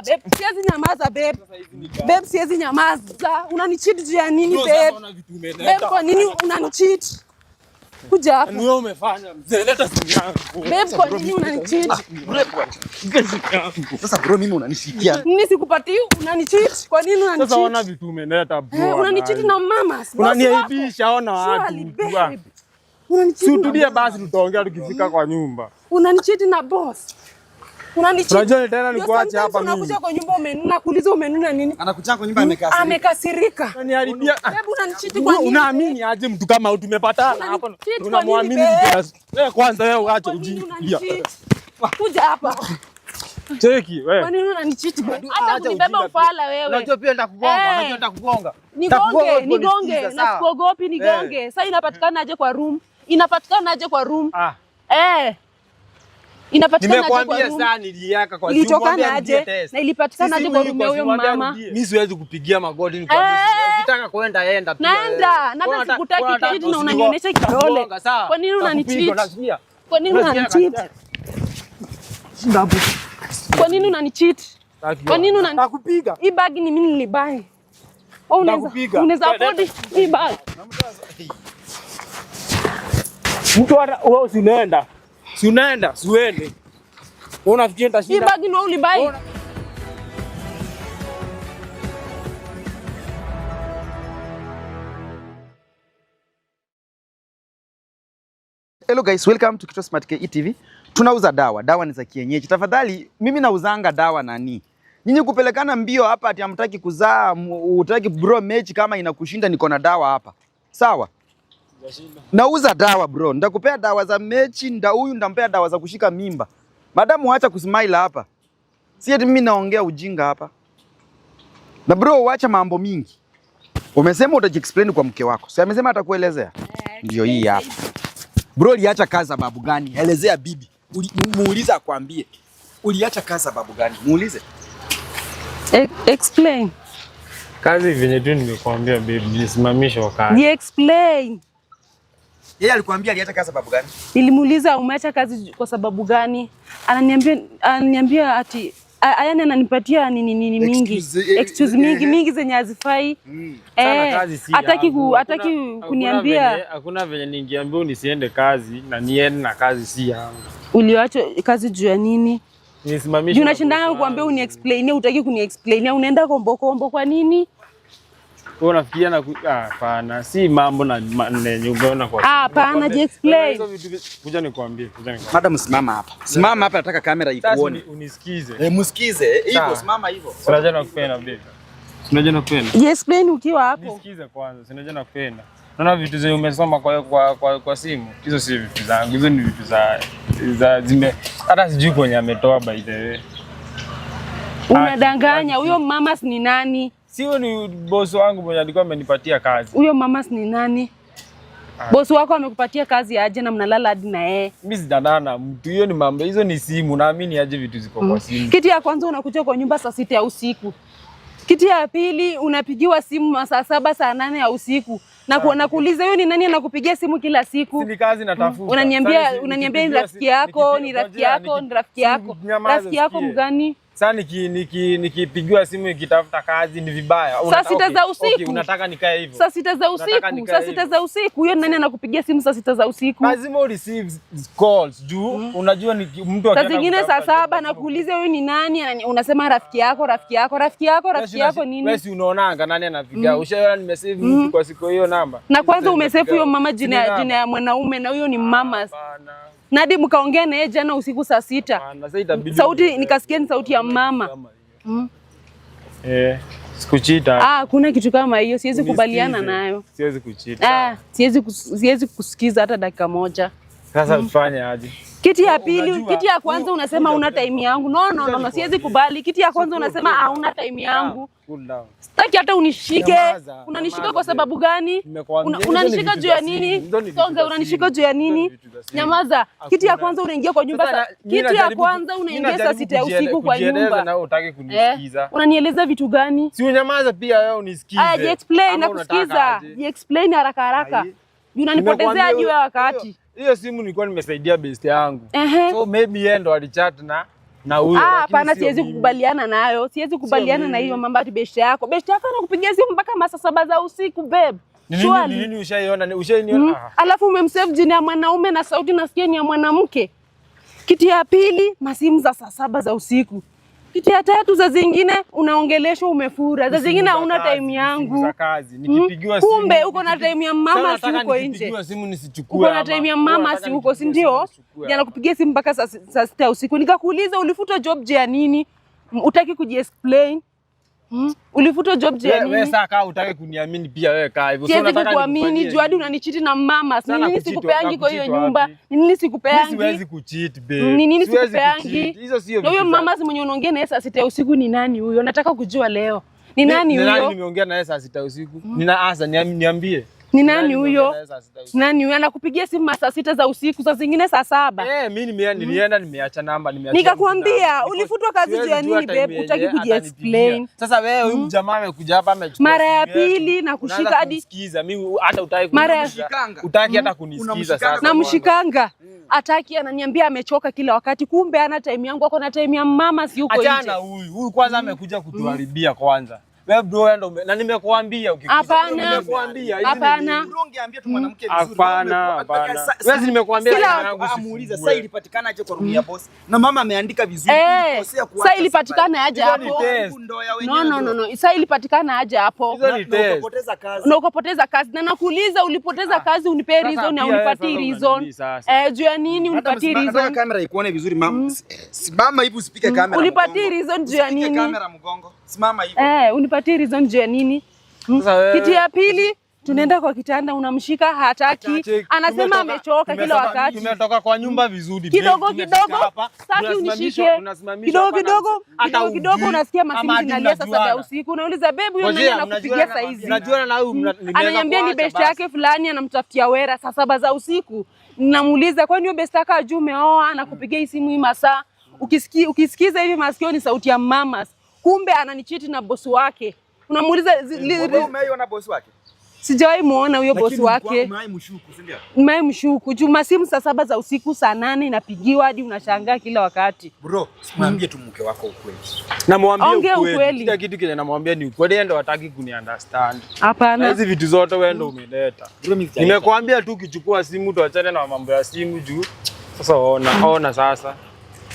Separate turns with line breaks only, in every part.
Babe, siwezi nyamaza babe. Babe, siwezi nyamaza. Unanicheat juu ya nini babe? Babe, kwa nini unanicheat? Kuja hapa.
Ni wewe umefanya mzee, leta simu yangu.
Babe, kwa nini unanicheat?
Sasa bro, mimi unanishikia.
Nini sikupatii? Unanicheat? Kwa nini
Sasa ona
unanicheat?
vitu umeleta bro.
Eh, unanicheat na mama. Boss
Unaniaibisha, ona
wako.
watu.
Surely, babe. Unanicheat
Si
na
utulie
boss.
basi, tutaongea tukifika kwa nyumba.
Unanicheat na boss. Unanicheat.
Unajua ni tena
Ndio
nikuache
sometimes
hapa mimi.
Unakuja kwa nyumba umenuna, kuuliza umenuna nini?
Anakuja kwa nyumba amekasirika.
Amekasirika.
Unaniharibia.
Babe, unanicheat kwa nini?
Unaamini aje mtu kama huyu tumepatana hapa?
Unanicheat kwa
Unamwamini
nini, babe?
mtu. Wewe kwanza wewe uache
Kwa nini
ujinga.
unanicheat? Kuja hapa.
Cheki
Kwa
wewe.
nini unanicheat babe? Acha
Acha
kunibeba
ujinga
ufala wewe.
Unajua pia nitakugonga,
Eh.
unajua nitakugonga.
Nigonge,
Nitakugonga
nigonge,
usiponisikiza,
na
sawa?
sikuogopi nigonge. Sasa inapatikana aje kwa room? Inapatikana aje kwa room?
Ah,
Eh. Inapatikana aje kwa
nimekuambia
room?
sana niliaka kwa simu.
Ilitokana
Mwambie arudie
aje?
test.
Na ilipatikana aje
Sisi
kwa
huyu
room ya
kwa
huyo
simu, mwambie
mama?
arudie.
Mimi siwezi kupigia magoti nikwambie.
Eh.
Ukitaka kwenda enda pia.
Naenda, na hata sikutaki kitu na unanionyesha kidole. Kwa nini unanicheat? Kwa nini unanicheat? Kwa nini unanicheat? Kwa nini unani
Nakupiga.
Hii bag ni mimi nilibuy. Wewe unaweza
Nakupiga.
unaweza afford hii bag.
Mtu hata wewe si unaenda. Si unaenda, si uende. Wewe unafikiri
Hii
nitashinda?
bag ni wewe ulibuy.
Hello guys, welcome to Kitwa Smart KE TV. Tunauza dawa, dawa ni za kienyeji. Tafadhali, mimi nauzanga dawa nani? Nyinyi kupelekana mbio hapa ati hamtaki kuzaa, hutaki bro mechi kama inakushinda niko na dawa hapa. Sawa? Nauza dawa bro, nitakupea dawa za mechi, nda huyu ndampea dawa za kushika mimba. Madamu acha kusmile hapa. Si eti mimi naongea ujinga hapa. Na bro, wacha mambo mingi. Umesema utajiexplain kwa mke wako. Si amesema atakuelezea? Ndio hii hapa. Bro, uliacha kazi sababu gani? Elezea bibi. Muulize akwambie. Uliacha kazi sababu gani? Muulize.
Explain.
Kazi venye tu nimekuambia babe, nisimamishe kazi.
Explain.
Yeye alikwambia aliacha kazi sababu gani?
Nilimuuliza umeacha kazi kwa sababu gani? Ananiambia ati yani ananipatia nini nini mingi
Excuse, eh,
excuse
eh,
mingi
eh.
mingi zenye hazifai.
Sana
Eh,
kazi si
hataki
yangu.
hataki
Hakuna
kuniambia
Hakuna venye ningeambia nisiende kazi na niende na kazi si yangu.
uliacha kazi juu ya nini?
Nisimamishe.
Juu
na
unashindanga
bosi
kuambia
wangu.
uniexplainie, hutaki kuniexplainia, unaenda kombo kombo kwa nini?
Wewe unafikiria na hapana, si mambo na nenye umeona kwa.
Ah, hapana,
Nikwambie-
jiexplain.
Hizo vitu kuja nikwambie, kuja nikwambie.
Madam, simama hapa. Simama hapa, nataka kamera
Sasa
ikuone.
unisikize.
Eh, msikize. Hivyo
Sawa.
simama hivyo.
Si unajua nakupenda babe. Si unajua nakupenda.
Jiexplain ukiwa hapo.
Nisikize kwanza, si unajua nakupenda. Naona vitu zenye umesoma kwa simu, hizo si vitu zangu, hizo ni vitu za zime hata sijui kwenye ametoa by the way.
Unadanganya. Huyo mamas ni nani?
Sio ni boss wangu mwenye alikuwa amenipatia kazi.
Huyo mamas ni nani? Bosi wako amekupatia kazi aje na mnalala hadi na yeye?
Mimi sijanana na mtu, hiyo ni mambo, hizo ni simu, naamini aje vitu ziko kwa simu.
Kitu ya kwanza unakuja kwa nyumba saa 6 ya usiku. Kitu ya pili unapigiwa simu masaa 7 saa 8 ya usiku na nakuuliza huyo ni nani anakupigia simu kila siku?
Si ni kazi natafuta.
Unaniambia
Sasa
unaniambia ni
nikipigiwa
rafiki yako, ni rafiki
ngojea,
yako, ni rafiki yako.
nyamaza,
Rafiki yako
usikie.
mgani?
Sasa nikipigiwa simu nikitafuta kazi ni vibaya.
Saa 6 za usiku.
Okay, unataka nikae hivyo?
Saa 6 za
Unataka
usiku,
nikae
saa 6
hivyo?
za usiku. Huyo nani anakupigia simu saa 6 za usiku?
Lazima u receive calls juu unajua ni mtu
Saa
akienda
zingine saa
kutafuta
7
job, lazima
nakuuliza huyu ni nani, unasema rafiki yako, rafiki yako, rafiki yako,
Wewe
rafiki
si
yako
unasi-
nini?
Wewe si unaonanga nani anapiga? Ushaona nimesave mtu kwa siku hiyo namba?
Na kwanza
Sasa
umesefu huyo
inapiga.
mama
Si
jina
ni namba?
jina ya mwanaume na huyo ni mama.
Hapana.
Nadi mkaongea na yeye jana usiku saa 6.
Hapana, sasa itabidi
Sauti nikasikia ni sauti ya mama.
Kama hiyo. Eh, sikuchita.
Ah, kuna kitu kama hiyo siwezi kubaliana nayo.
Siwezi kuchita.
Ah, siwezi kusikiza hata dakika moja.
Sasa ufanye aje?
Kiti ya pili,
Unajua,
kiti ya kwanza unasema una time yangu. No, no, no, no, siwezi kubali. Kiti ya kwanza unasema hauna time yangu.
Cool down.
Sitaki hata unishike.
Nyamaza,
Unanishika
nyamaza,
kwa sababu gani?
Nimekuambia, hizo ni
Unanishika
vitu
juu ya
za simu,
nini?
hizo ni vitu
Songa,
za
unanishika
simu,
juu ya
hizo ni
nini?
vitu za simu.
Nyamaza. Kiti ya
Hakuna.
kwanza unaingia kwa nyumba
Sasa
saa
mimi
kitu ya
najaribu
kwanza
mimi
unaingia saa
najaribu
6 ya usiku kwa
kujieleza
nyumba.
na wewe hutaki kunisikiza.
Unanieleza vitu gani?
Si unyamaza pia wewe unisikize.
Aya, jiexplain
Ama
na
unataka
kusikiza.
aje?
Jiexplain haraka haraka.
Ai.
Unanipotezea
Nimekuambia
juu ya wakati.
Hiyo simu nilikuwa nimesaidia best yangu.
Ehe.
So maybe yeye ndo alichat na Na huyo.
Ah,
Lakini
hapana,
sio
siwezi
mimi.
kukubaliana nayo. Siwezi kukubaliana na
mimi.
hiyo mambo ati beshte yako. Beshte yako anakupigia simu mpaka masaa 7 za usiku, babe.
Ni nini,
Surely.
ni nini ushaiona? Ushainiona?
Mm.
Ah.
Alafu umemsave jina ya mwanaume na sauti nasikia ni ya mwanamke. Kitu ya pili, masimu za saa 7 za usiku. Kitu ya tatu, za zingine unaongeleshwa umefura, za zingine
Simu za
hauna
kazi,
time
simu
yangu.
za kazi. Nikipigiwa simu.
Kumbe uko na time ya mama
Sasa
si
nataka
uko nje.
nikipigiwa simu nisichukue.
Uko na
ama.
time ya mama
Nataka
si uko, si
nikipigiwa
ndio?
simu nisichukue
Jana
ama.
kupigia simu mpaka saa 6 usiku. Nikakuuliza ulifuta job je ya nini? Utaki kujiexplain? Ulifuta job je ya
Wewe
nini?
sasa kaa utaki kuniamini pia wewe kaa hivyo. Sasa
Siwezi
unataka
kukuamini
nikufanyie
juu hadi
nini?
unanichiti na mama. Ni
Sana
nini
kucheat
sikupeangi kwa hiyo
nakucheat
nyumba?
wapi?
Ni nini
Mimi
sikupeangi?
siwezi kucheat babe.
Ni nini
Siwezi
sikupeangi?
kucheat. Hizo sio
Na huyo
vitu za-
mama si mwenye unaongea naye saa 6 ya usiku ni nani huyo? Nataka kujua leo. Ni nani
Ni nani
huyo?
nimeongea naye saa 6 usiku? Nina asa niambie.
Ni nani
nimeongea
huyo?
naye saa 6 usiku?
Nani huyo anakupigia simu masaa 6 za usiku, saa zingine saa 7?
Eh, mimi nilienda nimeacha namba, nimeacha.
Nikakwambia
mtu namba.
ulifutwa kazi
Siwezi
juu ya
jua
nini
time
babe? Hutaki
yenye
kujiexplain.
atanipigia. Sasa wewe huyu jamaa amekuja hapa amechukua
Mara ya
simu yetu.
pili na kushika
Unaanza
hadi
kumsikiza. Mimi hata hutaki
Mara ya-
kunisikiza.
Unamshikanga.
Hutaki hata kunisikiza
Unamshikanga.
sasa.
namshikanga. Ataki, ananiambia amechoka kila wakati, kumbe ana time yangu, ako na time ya mama si huko nje.
Achana huyu. Huyu kwanza amekuja kutuharibia kwanza. Wewe bro wewe ndo na nimekuambia ukikuja.
Hapana.
Nimekuambia hizi ni
Hapana.
nini?
Bro, ungeambia tu mwanamke vizuri.
Hapana, hapana. Wewe si nimekuambia
Kila-
jina yangu
Muulize
usifungue.
saa ilipatikana aje kwa room ya boss. Na mama ameandika vizuri.
Eh,
Ulikosea kuacha
saa ilipatikana aje
Hizo ni
hapo?
test.
Ndoa ya wenyewe.
No, no, no, no. Saa ilipatikana aje hapo?
Hizo ni
Na
test.
ukapoteza kazi.
Na ukapoteza kazi. Na nakuuliza ulipoteza kazi unipe
Sasa
reason na
pia wewe
unipatie
sasa
reason.
unanini sasa?
Eh, juu ya nini
Hata
unipatie
nataka
reason?
kamera ikuone vizuri mama. Simama hivi usipige kamera.
Unipatie
mgongo.
reason juu ya
Usipige
nini?
kamera mgongo. Simama hivi.
Eh, unipatie reason juu ya nini?
Sasa wewe
Kitu ya pili tunaenda kwa kitanda, unamshika hataki,
Check.
anasema amechoka kila wakati.
Tumetoka kwa nyumba vizuri.
Kidogo
babe,
kidogo,
tumefika hapa,
sitaki unishike.
tunasimamishwa
Kidogo
hapa na-
kidogo,
hata
kidogo kidogo
hujui
unasikia
ama
masimu
hadi
zinalia saa 7 ya
mnajuana.
usiku. Unauliza babe, huyo nani
Ngojea,
anakupigia
mnajuana
saa
na-
hizi?
Mnajuana na huyu nimeweza
Ananiambia ni
kuacha
best
basi.
yake fulani anamtafutia wera saa 7 za usiku. Namuuliza kwani huyo best yako ajui umeoa anakupigia hii simu hii masaa? Ukisikiza hivi masikio ni sauti ya mamas. Kumbe ananichiti na bosi wake. Unamuuliza
Wewe umeiona boss wake?
sijawahi muona huyo bosi
Lakini
wake.
umewahi mshuku, si ndio?
Nimewahi mshuku. Juu masimu saa 7 za usiku, saa 8 inapigiwa hadi unashangaa kila wakati.
Bro, mwambie tu mke wako ukweli.
Namwambia
Ongea
ukweli.
ukweli.
Kila kitu kenye namwambia ni ukweli, yeye ndo hataki kuniunderstand. Na
Hapana.
hizi vitu zote wewe ndo umeleta.
Bro, mimi sijaleta.
Nimekuambia tu ukichukua simu tuachane na mambo ya simu juu. Sasa ona, ona sasa.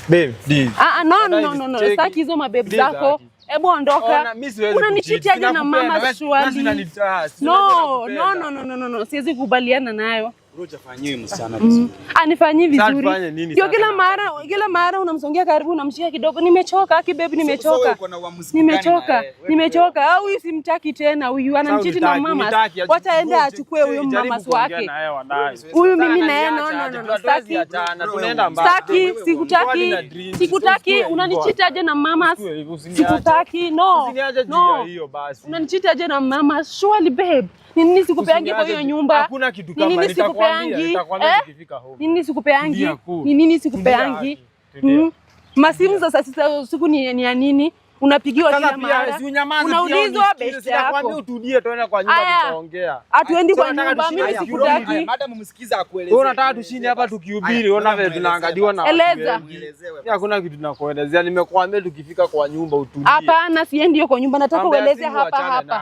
Babe, please.
Ah, ah, no,
Ona
no,
hivi,
no, no.
cheki.
Sitaki hizo mabebu
Please,
zako.
Aki.
Hebu ondoka.
Ona, mimi siwezi
Unanichiti
kucheat.
aje na
Nakupenda.
mama
Wewe- wewe si
surely?
unanita- si unajua
No,
nakupenda.
no, no, no, no, no, no. Siwezi kukubaliana nayo.
Bro, hujafanyia huyu msichana vizuri.
Anifanyi
Sasa
vizuri.
tufanye nini
Ndio
sasa
kila
na-
mara, kila mara unamsongea karibu unamshika kidogo. Nimechoka, aki babe
So wewe
nimechoka.
uko na uamuzi gani na
Nimechoka,
yeye? Wewe
nimechoka. Au huyu simtaki tena huyu ananichiti na
Unitaki,
mama.
unitaki,
Wacha aende achukue huyo
jaribu
mama
kuongea
wake.
na yeye wanaye.
Huyu
Sasa
mimi na yeye no
ananiacha
no
aje,
no no.
hatuwezi
Sitaki.
achana, tunaenda mbali.
Sitaki, sikutaki.
na dreams.
Sikutaki,
Usikue
unanichiti aje na mama?
Usikue hivyo, usiniache.
Sikutaki, no.
Usiniache juu
No.
ya hiyo basi.
Unanichiti aje na mama? Surely babe. Ni nini sikupeangi kwa hiyo
Usiniache.
nyumba?
Hakuna kitu
Ni
kama
nini
nitakwambia,
sikupeangi?
nitakwambia
Eh?
nikifika home.
Ni nini sikupeangi?
Tulia cool.
Ni nini sikupeangi?
Tulia, tulia.
Masimu za saa 6 usiku ni ya nini? Unapigiwa
Sasa
kila
pia
mara.
si unyamaze pia
Unaulizwa
unisikize,
best
sitakwambia
yako.
utulie tuende kwa nyumba
Aya.
tutaongea.
Hatuendi
Sasa
kwa
nataka
nyumba,
tushinde
mimi
hapa.
sikutaki.
Haya, madam msikize akuelezee.
Wewe unataka tushinde hapa tukihubiri, ona vile tunaangaliwa na watu
Eleza.
wengi.
Muelezewe.
Mimi Hakuna kitu nakuelezea, nimekuambia tukifika kwa nyumba utulie.
Hapana, siendi hiyo kwa nyumba, nataka
Mambo ya
ueleze
simu
hapa
achane
hapa.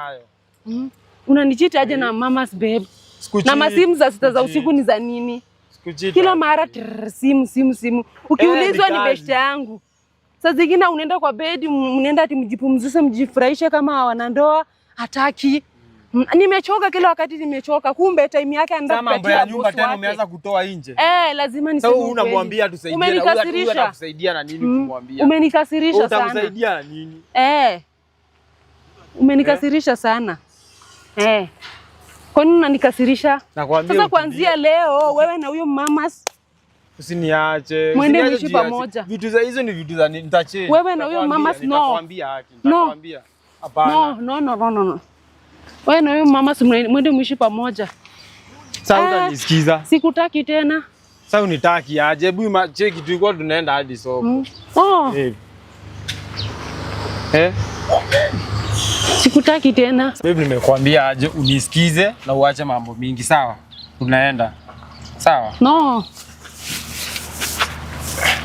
nayo.
Unanichita aje na mama's babe?
Sikucheat,
Na masimu za 6 za
sikucheat,
usiku ni za nini?
sikucheat.
Kila mara trrr, simu simu simu. Ukiulizwa
ni
ni
kazi.
beshte yangu. Saa zingine unaenda kwa bedi, mnaenda ati mjipumzishe, mjifurahishe kama wanandoa, hataki. Nimechoka kila wakati nimechoka. Kumbe time yake anaenda
Sasa mambo
kupatia
ya nyumba
bosi
tena
wake.
umeanza kutoa nje.
Eh, lazima
Sasa
niseme
huyu
ukweli.
unamwambia atusaidie na huyu huyu
Umenikasirisha.
anakusaidia na nini kumwambia?
Umenikasirisha sana.
Utamsaidia na nini?
Eh. Umenikasirisha sana. Eh. Kwa nini unanikasirisha?
Nakwambia
Sasa
utulie.
kuanzia leo wewe na huyo mama
Usiniache.
Mwende
Usiniache
mwishi
juu ya-
pamoja.
Vitu za hizo ni vitu za nitachange.
Wewe na huyo
Nitakwambia,
mama no.
Nitakwambia haki,
No.
nitakwambia. Hapana.
No, no, no, no, no, no. Wewe na huyo mama si mwende mwishi pamoja.
Sasa
Ah.
utanisikiza.
Sikutaki tena.
Sasa unitaki aje? Hebu cheki tulikuwa tunaenda hadi soko.
Oh,
Eh. Eh?
sikutaki tena.
Babe, nimekuambia aje unisikize na uache mambo mingi, sawa? Tunaenda. Sawa?
No.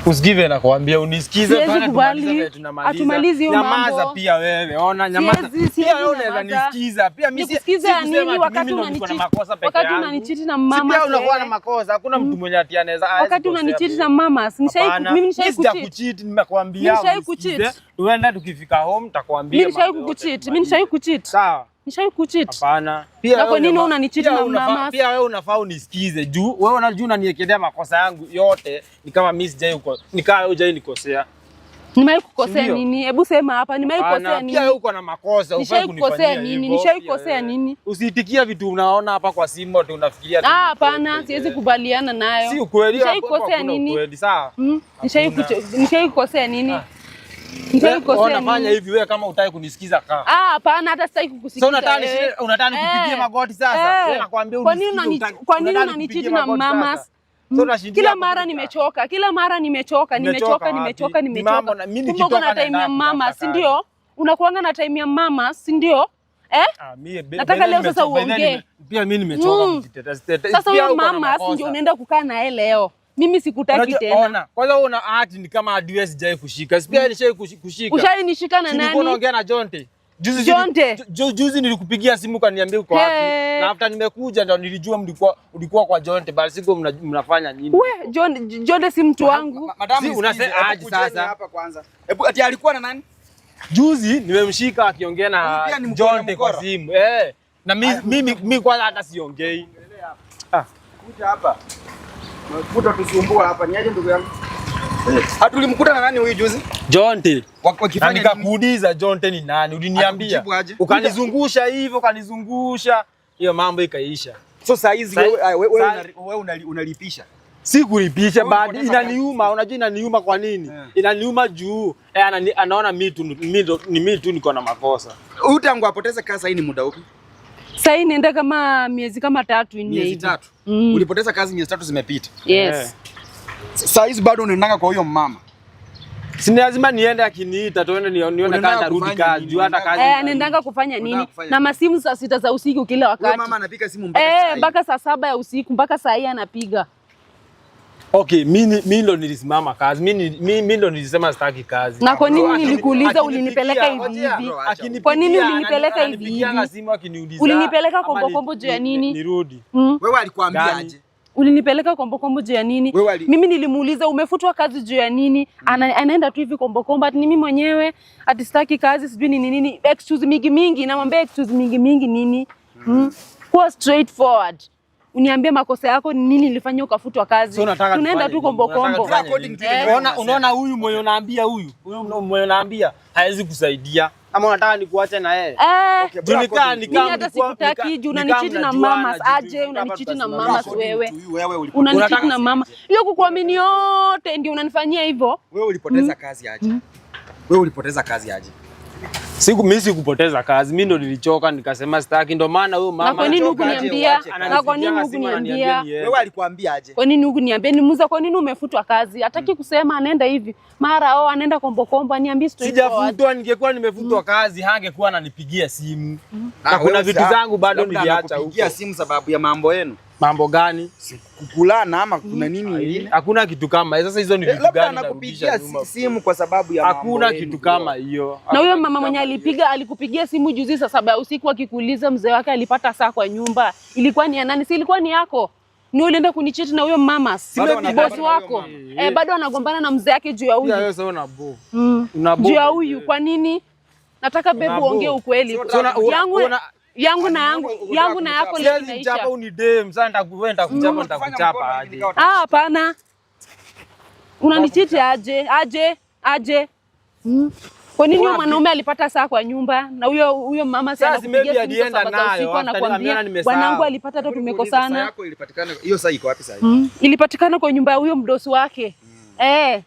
Usikive nakwambia unisikize
Siwezi
bana,
kubali.
tumalize vile tunamaliza.
Hatumalizi hiyo
Nyamaza
mambo.
pia wewe. Ona nyamaza.
Siwezi,
Pia
siwezi
wewe unaweza
nyamaza.
nisikiza. Pia mimi
Nikusikize ya
si kusema
nini
ati
wakati
mimi ndo niko na
unanicheat-
makosa peke
wakati
yangu.
unanicheat na
Si
mama
pia unakuwa na
wewe.
makosa. Hakuna mtu mwenye ati anaweza hawezi
Wakati
kosea
unanicheat
pia.
na mamas,
Hapana.
mimi nishai
Mimi
kucheat.
sijakucheat, nimekwambia.
Mimi nishai
unisikize.
kucheat.
Tuenda tukifika home nitakwambia.
Mimi nishai
mambo yote
kukucheat, mimi nishai kucheat.
Sawa.
Nishai kucheat.
Hapana. Pia
Na kwa
wewe
nini unanicheat
pia
na
wewe
mamas?
Pia wewe unafaa unisikize juu wewe unajua unaniekelea makosa yangu yote ni kama mimi sijai uko ni kama wewe hujai nikosea.
Nimewahi kukosea
Ndio.
nini? Hebu sema hapa, nimewahi
Hapana,
kukosea
pia
nini?
wewe uko na makosa, hufai
Nishai
kunifanyia
kukosea nini?
hivyo.
Nishai
Pia
kukosea
wewe.
nini?
Usiitikia vitu unaona hapa kwa simu ati unafikiria ati
Ah,
ni
hapana,
ukweli.
siwezi kubaliana nayo.
Si ukweli,
Nishai
hapo
kukosea
hakuna
nini?
ukweli, sawa?
Nishai
Hakuna.
nishai kukosea nini? Nishai
Wewe
kukosea
unafanya
nini?
hivi wewe kama hutaki kunisikiza kaa.
Ah, hapana, hata sitaki kukusikiza.
Sasa unataka
wewe.
unataka nikupigie
Eh.
magoti sasa?
Eh.
Wewe nakwambia
Kwa nini
unisikize,
kwa nini
unataka
unanicheat
nikupigie
na
magoti sasa?
mamas?
Sasa unashindia
Kila
hapo
mara nimechoka, kila mara nimechoka,
Nimechoka
nimechoka,
wapi?
nimechoka,
Ni
nimechoka.
mambo na- mimi
Kumbe uko
nikitoka
na time
naenda
ya mama,
kutafuta
si ndio? Unakuanga na time ya mama, si ndio? Eh?
Ah, mie,
Nataka
by the
leo
way
sasa
nimechoka, by the way
uongee.
pia mimi nimechoka kujitetea.
Sasa
Pia
huyo
uko na
mama
makosa.
ndio unaenda kukaa naye leo. Mimi sikutaki
Unajua,
tena.
ona, kwanza wewe una art ni kama hadi wewe sijai kushika. Si pia nishai kushika.
Ushainishika na
Si nilikuwa
nani?
naongea na Jonte. Juzi
Jonte?
Juzi nilikupigia simu ukaniambia uko wapi.
Hey.
Na after nimekuja ndo nilijua ulikuwa kwa Jonte, bali siko mnafanya nini.
We, Jonte si mtu wangu.
Madam,
Si,
nisikize,
unasema
hebu
aje
kujeni
sasa?
hapa kwanza. Hebu ati alikuwa na nani?
Juzi nimemshika akiongea na
Huyu pia ni mkora,
Jonte kwa
mkora.
simu. Eh. Na mimi kwanza hata siongei.
Kuja hapa. Kuta tusumbua hapa. Niaje ndugu yangu? Hatulimkuta na nani huyu juzi?
Jonte. Na
Wakifanya nini?
nikakuuliza Jonte ni nani, uliniambia.
Akakujibu aje?
Ukanizungusha hivyo, ukanizungusha. Hiyo mambo ikaisha.
So saa hizi wewe wewe unalipisha.
Si kulipisha
Wewe
bado
ulipoteza
inaniuma. Unajua inaniuma kwa nini? Inaniuma juu anaona mimi tu ni mimi tu niko na makosa.
Huyu tangu apoteze kazi hii ni muda upi?
Sasa hii inaenda kama miezi kama 3 4
Miezi
hivi.
3. Ulipoteza kazi miezi 3 zimepita.
Yes.
Saa hizi bado unaendanga kwa huyo mama.
Si ni lazima niende akiniita tuende nione
Unaendanga
kama nitarudi
kufanya
kazi
nini?
juu hata kazi.
Eh, anaendanga kufanya
Unataka
nini?
kufanya
Na
nini?
masimu saa 6 za usiku kila
Huyo
wakati.
mama anapiga simu mpaka saa
Eh,
hii.
mpaka saa 7 ya usiku mpaka saa hii anapiga.
Okay, mimi ndo nilisimama kazi. Mimi ndo nilisema sitaki kazi.
Na kwa nini
Bro,
nilikuuliza ulinipeleka hivi
ngojea,
hivi?
akinipigia,
Kwa nini ulinipeleka hivi
ananipigianga
hivi?
simu akiniuliza.
Ulinipeleka
ama
kombo kombo juu ya nini?
Nirudi.
Wewe alikwambia
Gani?
aje?
Ulinipeleka kombokombo juu ya nini?
Wewe ali-
Mimi nilimuuliza umefutwa kazi juu ya nini? Anaenda tu hivi kombokombo ati ni mimi mwenyewe ati sitaki kazi sijui nini nini, excuse mingi mingi, namwambia excuse mingi mingi nini? Kuwa straightforward. Uniambie makosa yako ni nini nilifanya ukafutwa kazi.
So unataka
Tunaenda
tufanye
tu
nini?
kombokombo.
Unataka tufanye
According
nini?
to ile wewe
Unaona, unaona huyu mwenye unaambia huyu mwenye unaambia hawezi kusaidia. Ama unataka nikuache na yeye?
Eh,
Okay, bro,
Juu nikaa
according to
nikaa
mimi hata
mlikuwa-
sikutaki
nikaa-
juu
nikaa
unanichiti na
mnajuana,
mamas
juu
aje,
hapa
unanichiti na
tutasimama.
mamas
According
wewe.
to you, wewe ulipoteza
Unanichiti
Unataka
na mama. Hiyo kukuamini yote ndio unanifanyia hivyo.
Wewe ulipoteza kazi aje? Wewe ulipoteza kazi aje?
Siku mimi sikupoteza kazi, mimi ndo nilichoka nikasema sitaki, ndo maana huyo mama
Na kwa nini
Anachoka aje,
hukuniambia?
uache kazi.
Na kwa nini
Ananipigianga simu
hukuniambia?
ananiambia niende.
Wewe alikwambia aje?
Kwa nini hukuniambia? Nimuuliza kwa nini umefutwa kazi? Hataki kusema, anaenda hivi. Mara oh, anaenda kombo kombo, aniambie straightforward.
Sijafutwa, ningekuwa nimefutwa kazi hangekuwa ananipigia simu. Na
Ah,
kuna
wewe
vitu zangu bado
labda
niliacha
anakupigia
huko.
simu sababu ya mambo yenu.
Mambo gani?
Kukulana ama kuna nini ingine?
Hakuna kitu kama hiyo. Sasa hizo ni
Eh,
vitu
Labda
gani
anakupigia
narudisha nyuma?
simu kwa sababu ya mambo
Hakuna
yenu,
kitu
bro.
kama hiyo.
Na huyo
Hakuna
mama
kitu
mwenye
kama hiyo.
alipiga alikupigia simu juzi saa 7 ya usiku akikuuliza mzee wake alipata saa kwa nyumba. Ilikuwa ni ya nani? Si ilikuwa ni yako? Ni ulienda kunichiti na huyo mama.
Bado anagombana
Bosi
na huyo
wako.
mama.
Eh, bado anagombana na mzee wake juu ya
Pia
huyu.
wewe sasa una bo. Una bo.
Juu ya huyu. Kwa nini? Nataka bebu
Una
uongee
bo.
ukweli. Yangu yangu na yangu yangu na yako leo
Siwezi
inaisha.
mchapa uni dem, sasa nitakuwa nitakuchapa nitakuchapa aje.
Ah, hapana. Unanichiti aje? Aje? Aje? Kwa nini huyo mwanaume alipata saa kwa nyumba na huyo huyo mama si
Sasa si maybe
anakupigia simu saa
alienda
7 za
nayo,
usiku
after
anakuambia
ameona nimesahau.
bwanangu alipata hata
Saa
tumekosana.
yako ilipatikana hiyo saa iko wapi saa hii?
Ilipatikana kwa nyumba ya huyo mdosi wake. Eh,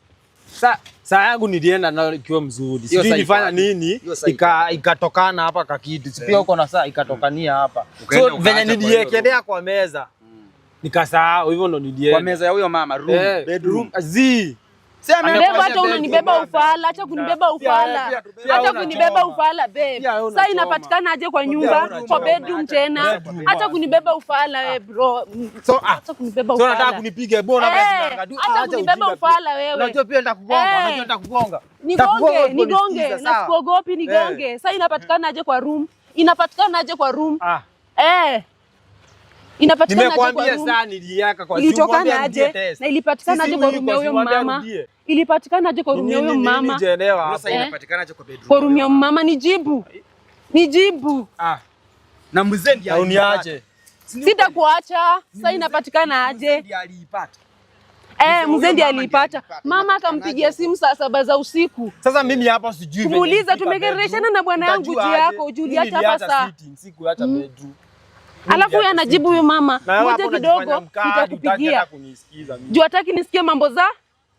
Saa yangu nilienda nayo ikiwa mzuri.
Hiyo
Sijui
saa iko
nilifanya
wapi?
nini
Hiyo saa iko
ikatokana hapa kakitu. Si pia uko na saa ikatokania hapa.
Ukaenda
So
ukaacha
venye
kwa hiyo
niliekelea kwa meza nikasahau, hivyo ndo nilienda.
Kwa meza ya huyo mama, room,
Eh,
bedroom.
Zi.
Si ameenda
Babe,
kwa
hata unanibeba ufala, acha kunibeba ufala.
Pia
Acha
wewe
kunibeba
unachoma.
ufala babe.
Pia wewe
Sasa
unachoma.
inapatikana aje kwa nyumba,
unachoma.
kwa bedroom tena?
Bedroom.
Acha kunibeba ufala wewe bro.
So,
Acha kunibeba
So unataka
ufala.
kunipiga bora
Eh,
basi na
acha kunibeba ufala wewe.
Unajua pia nitakugonga,
Eh.
unajua nitakugonga.
Nigonge, nigonge, na sikuogopi nigonge. Sasa inapatikana aje kwa room? Inapatikana aje kwa room?
Ah,
Eh. Inapatikana aje kwa
nimekuambia
room?
sana niliaka kwa simu,
Ilitokana
mwambie arudie
aje?
test.
Na ilipatikana aje
Sisi
kwa
huyu
room ya
kwa
huyo
simu, mwambie
mama?
arudie.
Ilipatikana aje kwa room ya
Nini-
huyo
nini
mama?
sijaelewa hapo.
Sasa
Eh.
inapatikana kwa bedroom.
Kwa room ya mama nijibu. Nijibu.
Ah,
Na mzee ndiye
na uniache.
Sitakuacha. Sasa inapatikana aje?
Ndiye aliipata.
Eh, mzee ndiye
Huyo mama
aliipata.
ndiye aliipata.
Mama akampigia simu saa 7 za usiku.
Sasa mimi hapa sijui venye
Kumuuliza
nilifika
tumegereshana
bedroom.
na bwana yangu
Nitajua
juu
aje?
yako, juu
Mimi
uliacha hapa
niliacha
saa.
sitting, sikuacha bedroom.
Alafu huyu anajibu huyu mama,
Na wewe
ngoja
hapo unajifanya
kidogo
mkali, hutaki
nitakupigia.
hata kunisikiza mimi.
Juu hataki nisikie mambo za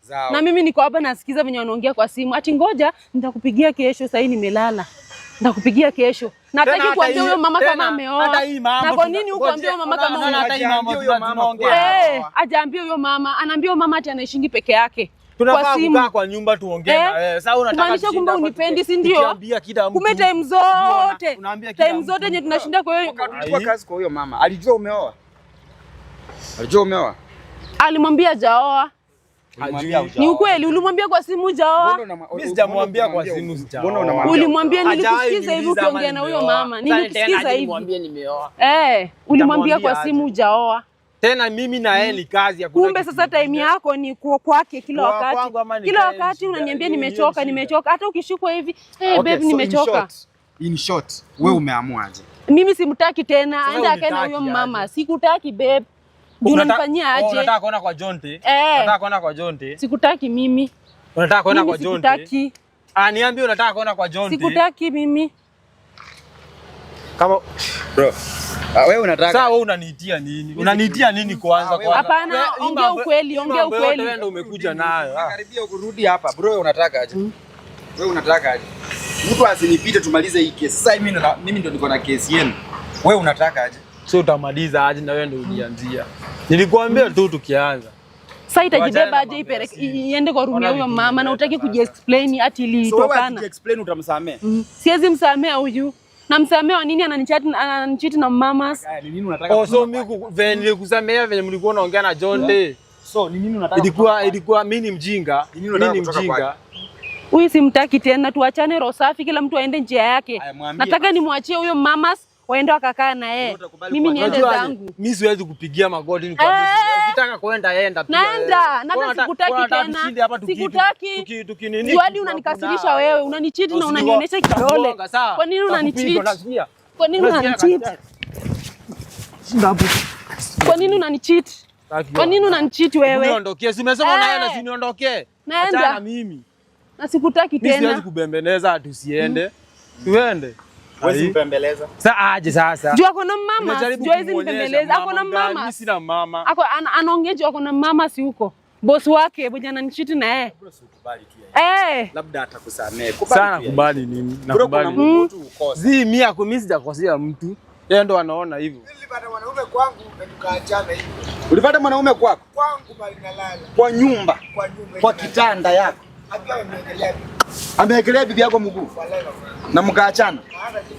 Zao.
na mimi niko hapa nasikiza venye wanaongea kwa simu. Ati ngoja nitakupigia kesho, sasa nimelala. Nitakupigia kesho. Nataki
Tena
kuambia
hata
huyo mama
hii-
kama
tena,
ameoa.
hata hii mambo
Na kwa
tuna-
nini hukuambia huyo mama kama
Unaona hata hii mambo
Hajaambia huyo mama
tunaongea.
Eh, hajaambia huyo mama, anaambia huyo mama ati anaishingi peke yake. Kwa
Tunafaa
simu.
kukaa kwa nyumba tuongee
Eh?
na wewe. Sasa unataka
Kumaanisha
tushinda
kumbe
hapa
unipendi, si ndio?
tukiambia kila mtu.
Kumbe time zote,
Unaambia kila
time
mtu.
zote yenye tunashinda kwa hiyo
Wakati ulikuwa kazi kwa huyo mama, alijua umeoa? Alijua umeoa?
alimwambia jaoa.
Ulimwambia
Hajui.
hujaoa.
Ni ukweli ulimwambia kwa simu jaoa?
Mbona unamwa-
Mimi sijamwambia kwa
mbona
simu sijaoa.
Mbona unamwambia?
Ulimwambia,
Hajawahi
nilikusikiza hivi
niuliza ama
ukiongea na huyo
nimeoa.
mama,
Sasa tena
nilikusikiza
aje
hivi.
nimwambie nimeoa.
Eh, ulimwambia kwa
Nitamwambia
simu hujaoa.
Tena mimi na yeye ni kazi hakuna
Kumbe
kitu
sasa time
kingine.
yako ni kwa kwake kila
Kwa
wakati.
kwangu ama ni
Kila
kae
wakati
shida,
unaniambia
hiyo ni
nimechoka,
shida.
nimechoka. Hata ukishukwa hivi, eh,
Okay,
babe
so in
nimechoka.
In short, wewe umeamua aje?
Mimi simtaki tena,
Sasa
aende akae na
unitaki
huyo
aje?
mama. Sikutaki babe. Juu unanifanyia
Oh,
aje?
unataka kuona kwa Jonte?
Eh.
Unataka kuona kwa Jonte?
Sikutaki mimi.
Unataka kuona
Mimi
kwa Jonte?
sikutaki.
Ah, niambie unataka kuona kwa Jonte.
Sikutaki mimi.
Kama
Bro. Wewe unataka
sasa wewe unaniitia nini? Unaniitia nini kwanza
Ah, wewe-
kwanza?
Hapana,
Wewe, hii
ongea ukweli,
hii
ongea
mambo yote
ukweli.
Wewe ndio umekuja nayo. Ah.
Karibia kurudi hapa. Bro, wewe unataka aje? Wewe unataka aje? Mtu asinipite tumalize hii kesi. Sasa mimi ndo niko na kesi yenu. Wewe unataka aje?
Sio utamaliza aje na wewe ndio ulianzia. Nilikuambia tu tukianza.
Sasa
Wachana
itajibeba
na
aje
mambo ya
ipeleke
simu.
iende kwa room ya
Ona
huyo
vitu
mama na
vimeleta
utaki
sasa.
kujiexplain ati
So wewe
ilitokana.
akiexplain utamsamea.
Siwezi msamea huyu. Namsamea wa nini? Ananicheat na mamas.
Haya, ni nini unataka?
Oh, so mimi venye nilikusamea venye mlikuwa unaongea na Jonte.
So ni nini unataka?
Ilikuwa mimi ni mjinga.
Ni nini unataka
Mimi ni
kutoka
mjinga.
Huyu simtaki tena, tuachane roho safi, kila mtu aende njia yake.
Aya, mwambie
Nataka nimwachie huyo mamas waende wakakaa na yeye,
Utakubali
mimi
kuachana?
niende
Unajua aje?
zangu.
Mimi siwezi kupigia magoti nikwambie.
Eh.
Ukitaka kwenda enda pia.
Naenda,
wewe.
na hata sikutaki
Wewe unataka
tena.
tushinde hapa
Sikutaki.
tuki nini?
Juu hadi unanikasirisha wewe, unanicheat na unanionyesha kidole. Kwa nini unanicheat? Kwa nini unanicheat? Kwa nini unanicheat? Kwa nini unanicheat wewe?
Uniondokee. Si umesema
Eh.
unaenda, si uniondokee.
Naenda.
Achana na mimi.
Na sikutaki
Mimi siwezi
tena.
kubembeleza ati usiende. Tuende.
Huwezi
Ai.
mpembeleza.
Sasa aje sasa.
Juu ako na mama,
Nimejaribu
juu hawezi
kumuonyesha
nibembeleza. Ako na
mama gani?
mama.
Mimi sina mama.
Ako anaongea juu ako na mama si huko. Boss wake mwenye ananicheat na yeye.
Bro, si ukubali tu yeye.
Eh.
Labda atakusamehe. Kubali
Sana
tu yeye.
kubali nini?
Bro, kuna
Nakubali.
Mungu tu ukosa.
Zi mimi ako mimi sijakosea mtu. Yeye ndo anaona hivyo.
Nilipata mwanaume kwangu na tukaachana hivyo.
Ulipata mwanaume kwako?
Kwangu bali nalala
Kwa nyumba,
kwa nyumba.
kwa kitanda yako.
Akiwa amewekelea bibi
Amewekelea bibi yako mguu
walala.
na mkaachana.
Hata si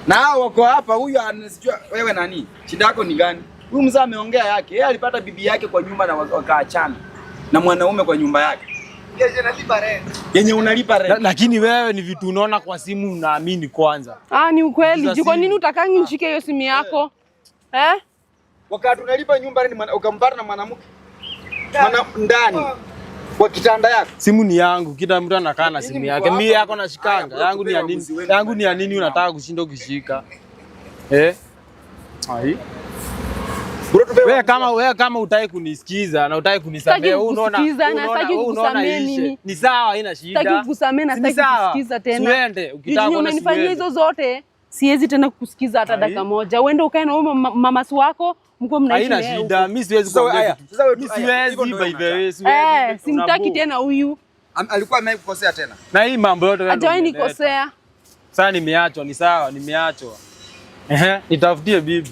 Na hao wako hapa, huyu anasijua wewe nani? Shida yako ni gani? Huyu mzee ameongea yake. Yeye alipata bibi yake kwa nyumba na wakaachana. Na mwanaume kwa nyumba yake.
yeye analipa rent.
Yenye unalipa rent.
Lakini wewe ni vitu unaona kwa simu unaamini kwanza.
Ah, ni ukweli.
Za
Juu kwa
simu.
nini utakangi nishike hiyo simu yako? Eh?
Wakati unalipa nyumba rent ukampata na mwanamke ndani kwa kitanda yako.
Simu ni yangu, kila mtu anakaa na simu
Lakini
yake.
mko
Mimi
hapa-
yako nashikanga,
Haya,
yangu ni ya
bro,
nini?
mbuzi wenu
Yangu ni ya nini unataka kushinda ukishika? Eh? Ai.
Bro, tupe
Wewe kama utaki kunisikiza na utaki kunisamehe,
Sitaki
wewe unaona
kukusikiza na sitaki
wewe unaona
kukusamehe
ishe.
mimi.
Ni sawa, haina shida.
Sitaki kukusamehe na
Si ni
sitaki
sawa?
kukusikiza tena.
Siende, ukitaka
Juu
kuona
umenifanyia
siende.
hizo zote, siwezi tena kukusikiza hata
Ai.
dakika moja. Uende ukae na huyo mamasi wako, mko mnaishi
Haina
na yeye
shida,
huko.
mimi siwezi
Sasa
kuongea
haya,
kitu.
sasa wewe
Mimi
haya,
siwezi
hivyo ndio
by the way, siwezi.
Eh, simtaki
Unabu.
tena huyu.
Alikuwa amekukosea tena.
Na hii mambo yote wewe ndio
Hajawahi
umeleta.
nikosea.
Sasa nimeachwa, ni sawa, nimeachwa. Ehe, nitafutie bibi.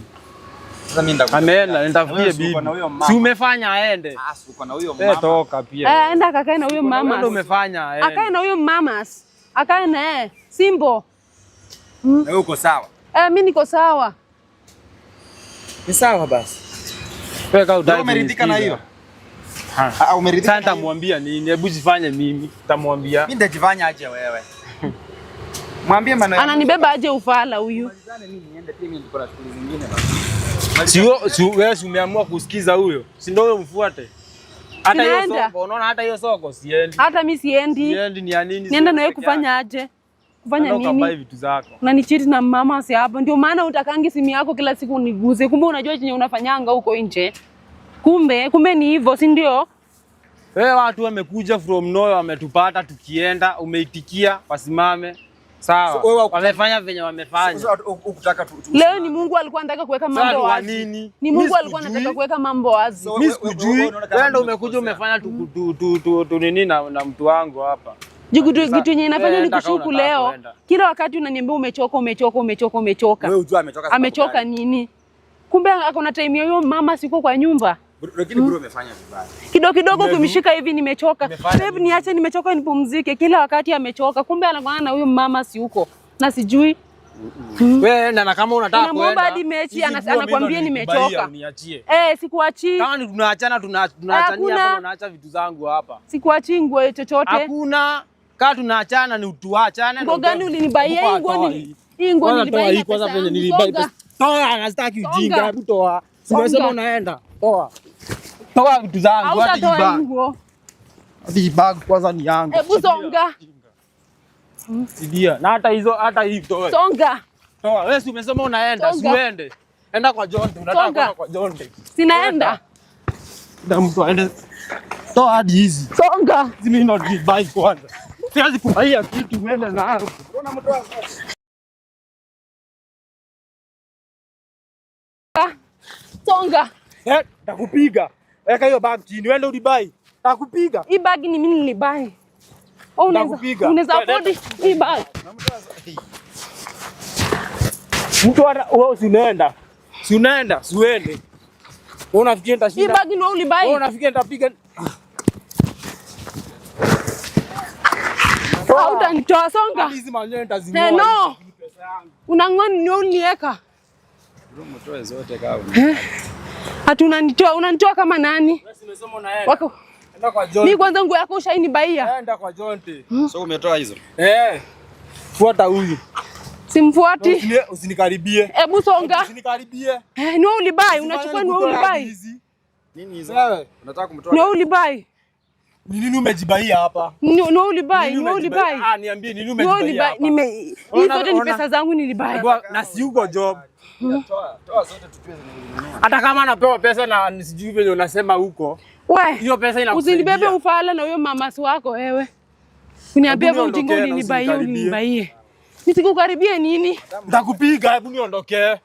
Sasa mimi nitakuja.
Ameenda, nitafutie
Wewe si uko
bibi.
na huyo mama.
Si umefanya aende.
Ah, si uko na huyo
Eh,
mama.
toka pia.
Eh, enda akakae na huyo
Wewe
mama.
ndio umefanya aende.
Akae na huyo mamas. Akae na yeye. Simbo.
Na wewe uko sawa.
Eh, mimi niko sawa.
Ni sawa basi.
Wewe kama hutaki
Wewe umeridhika na
kunisikiza.
hiyo?
Ha.
Ah, umeridhika.
Sasa nitamwambia nini? Hebu jifanye mimi. Nitamwambia.
Mimi nitajifanya aje wewe? Mwambie maneno.
Ananibeba aje ufala huyu?
Mimi niende pia, mimi niko na shughuli zingine basi.
Si wewe si umeamua kusikiza huyo? Si ndio wewe mfuate? Hata hiyo
Sinaenda.
soko, unaona hata hiyo soko siendi.
Hata mimi siendi.
Siendi ni ya nini?
Nienda na wewe
Peke yako.
kufanya aje? Kufanya
Enda ukabuy
nini?
vitu zako.
Unanicheat na mama si hapo. Ndio maana utakangi simu yako kila siku uniguze. Kumbe unajua chenye unafanyanga huko nje. Kumbe ni hivyo, si ndio?
Wewe watu wamekuja from nowhere wametupata tukienda, umeitikia wasimame. Sawa.
So, wewe
Wamefanya venye wamefanya.
Sasa ukutaka tu
Leo ni Mungu alikuwa anataka kuweka
Sasa
mambo
ni wa
wazi.
nini?
Ni
Mimi
Mungu alikuwa
sikujui.
anataka kuweka mambo wazi.
So,
Mimi
wewe-
sikujui.
wewe unaona kama
Wewe ndio
mimi
umekuja
nimekosea.
umefanya tu nini na mtu wangu hapa.
Juu
Sasa,
kitu yenye inafanya
wewe
ni
enda kama
kushuku
unataka
leo.
kuenda.
Kila wakati unaniambia umechoka, umechoka, umechoka, umechoka.
Wewe unajua amechoka sababu
Amechoka
gani?
nini? Kumbe ako na time ya huyo mama siko kwa nyumba.
Lakini bro umefanya vibaya.
Kidogo kidogo ukimshika hivi nimechoka.
Umefanya
Babe niache nimechoka nipumzike. Kila wakati amechoka. Kumbe anakuwa na huyo mama si huko. Na sijui
Wewe enda na kama unataka
Unamwomba
kuenda.
hadi mechi,
hizi nguo mimi
anakuambia
ndo
nimechoka.
nilikubaiya, Uniachie.
Eh, sikuachii.
Kama ni tunaachana tunaachania
Hakuna.
hapa unaacha vitu zangu hapa.
Sikuachii nguo chochote.
Hakuna. Kama tunaachana ni tuachane.
Nguo gani ulinibaia? Hii nguo ni hii nguo
Kwanza toa
nilibaia
hii
na
kwanza
pesa
penye
yangu.
nilibai
Songa.
pesa. Toa, na sitaki
Songa.
ujinga, hebu toa. Si
Songa.
umesema unaenda. Toa. Toa vitu zangu hadi
Hautatoa hii
bag.
nguo.
Hadi bag kwanza ni yangu.
Hebu songa.
Sidia. Na hata hizo hata hii toa.
Songa.
Toa. Wewe si umesema unaenda, si
Songa.
uende. Enda kwa Jonte, unataka
Songa.
kwenda kwa Jonte.
Sinaenda.
Na mtu aende. Toa hadi hizi.
Songa.
Hizi mimi ndo nilibuy kwanza. Siwezi kubaia kitu uende nayo.
Songa.
Eh, takupiga. Weka hiyo bag chini, uende ulibai. Takupiga.
Hii bag ni mimi nilibuy. Oh,
Nakupiga.
unaweza afford hii bag.
Mtu hata wewe si unaenda. Si unaenda, si uende. Wewe unafikiri
Hii
nitashinda?
bag ni wewe ulibuy.
Wewe unafikiri nitapiga?
Hautanitoa, songa.
Hizi manyoya nitazinyoa.
Eh, no. Unang'oa ni wewe uliniweka.
Bro mtoe zote kama.
Ati unanitoa, unanitoa kama nani?
Wewe si umesema unaenda.
Wako.
Enda kwa
Mimi
Jonte.
kwanza nguo yako ushainibaia.
Enda kwa Jonte.
So umetoa hizo?
Eh. Fuata huyu.
Simfuati.
Usinikaribie.
Hebu songa.
Usinikaribie.
Eh, ni wewe ulibai, unachukua ni wewe ulibai.
Nini hizo?
Wewe,
Unataka kumtoa?
Ni wewe ulibai.
ni nini umejibaia hapa?
Ni wewe ulibai,
Nini
ni wewe
umejibaia?
ulibai.
Ah, niambie nini
Ni wewe
umejibaia
ulibai.
hapa?
Nime hii
Ona-
zote ni
ona.
pesa zangu nilibai.
Na si uko job.
Toa, toa zote tujue zenye.
Hata kama anapewa pesa na sijui venye unasema huko.
We,
Hiyo pesa inakusaidia.
usinibebe ufala na huyo mamasi wako wewe. Uniambie
Hebu
hivyo ujinga
niondokee na
ulinibaie,
usinikaribie.
ulinibaie. Nisikukaribie nini?
Nitakupiga, hebu niondokee.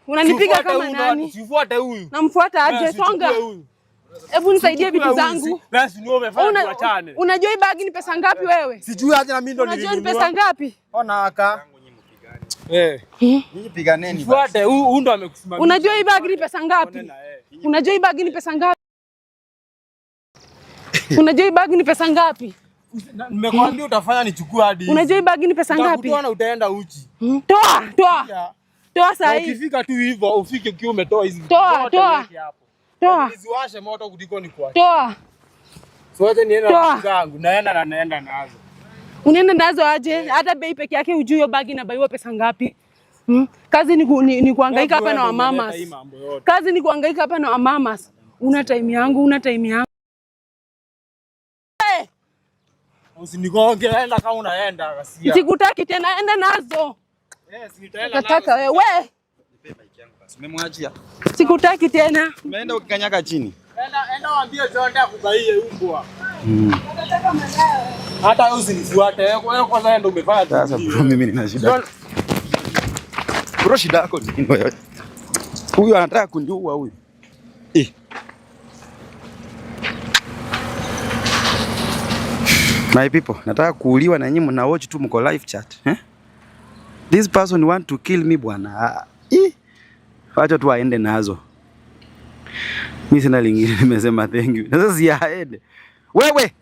Unanipiga
Sifuate
kama
huyu,
nani?
Sifuate huyu.
Namfuata aje?
Wewe,
Songa.
sichukue huyu.
Hebu nisaidie vitu
Sichukue huyu,
zangu.
Wewe si ndio umefanya tuachane.
Unajua hii bagi ni pesa ngapi wewe?
Sijui aje na mimi ndo
Unajua ni
nilinunua.
pesa ngapi?
Ona aka. Eh.
Nyinyi piganeni basi.
Fuate huyu, huyu ndo amekusimamia.
Unajua hii bagi ni pesa ngapi? Unajua hii bagi ni pesa ngapi? Unajua hii bagi ni pesa ngapi?
Nimekwambia utafanya nichukue hadi hizi.
Unajua hii bagi ni pesa ngapi?
Nitakutoa na utaenda uchi.
Toa, toa.
Ya.
Toa
Na
saa hii.
ukifika tu hivyo ufike ukiwa umetoa hizi.
Toa,
zote
toa.
uweke hapo.
Toa,
Nisiwashe moto kuliko nikuache.
toa.
Siwache niende na
Toa.
vitu zangu, naenda na naenda nazo.
Unaenda nazo aje? Hata bei peke yake hujui hiyo bagi inabaiwa pesa ngapi? Kazi ni kuhangaika hapa na
Wewe ndio umeleta
wamamas.
hii mambo yote.
Kazi ni kuhangaika hapa na wamamas. Una time yangu, una time yangu.
Usinigonge, enda kama unaenda ghasia.
Sikutaki tena, enda nazo.
Yes, nitaenda
Nataka wewe. We,
Umemwachia.
sikutaki tena.
Umeenda ukikanyaga chini.
Enda, enda waambie Jonte akubaie umbwa. Hata wewe usinifuate. Wewe kwanza wewe ndio umefanya.
Sasa
tukio.
bro, mimi nina shida. Bro, shida yako ni nini wewe? Huyu anataka kuniua huyu. Eh. My people, nataka kuuliwa na nyinyi mna watch tu mko live chat, eh? This person want to kill me bwana. Ah, eh. Wacha tu aende nazo. Mimi sina lingine, nimesema thank you. Na sasa si aende. Wewe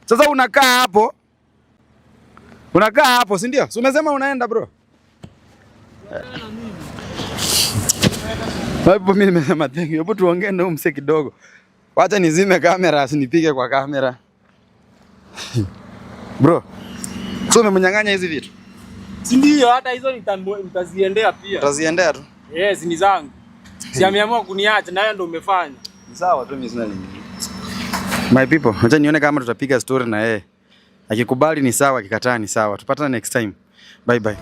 sasa unakaa hapo. Unakaa hapo, si ndio? Si umesema unaenda, bro? Hapo mimi nimesema thank you. Hebu tuongee na huyu msee kidogo. Wacha nizime kamera asinipige kwa kamera. Bro. So umemnyang'anya hizi vitu?
Si ndio? Hata hizo nitaziendea pia.
Utaziendea tu.
Yes, ni zangu. Si ameamua kuniacha na yeye ndo umefanya.
Ni sawa tu, mimi sina lingine. My people, acha nione kama tutapiga story na yeye. Akikubali ni sawa, akikataa ni sawa. Tupatane next time. Bye bye.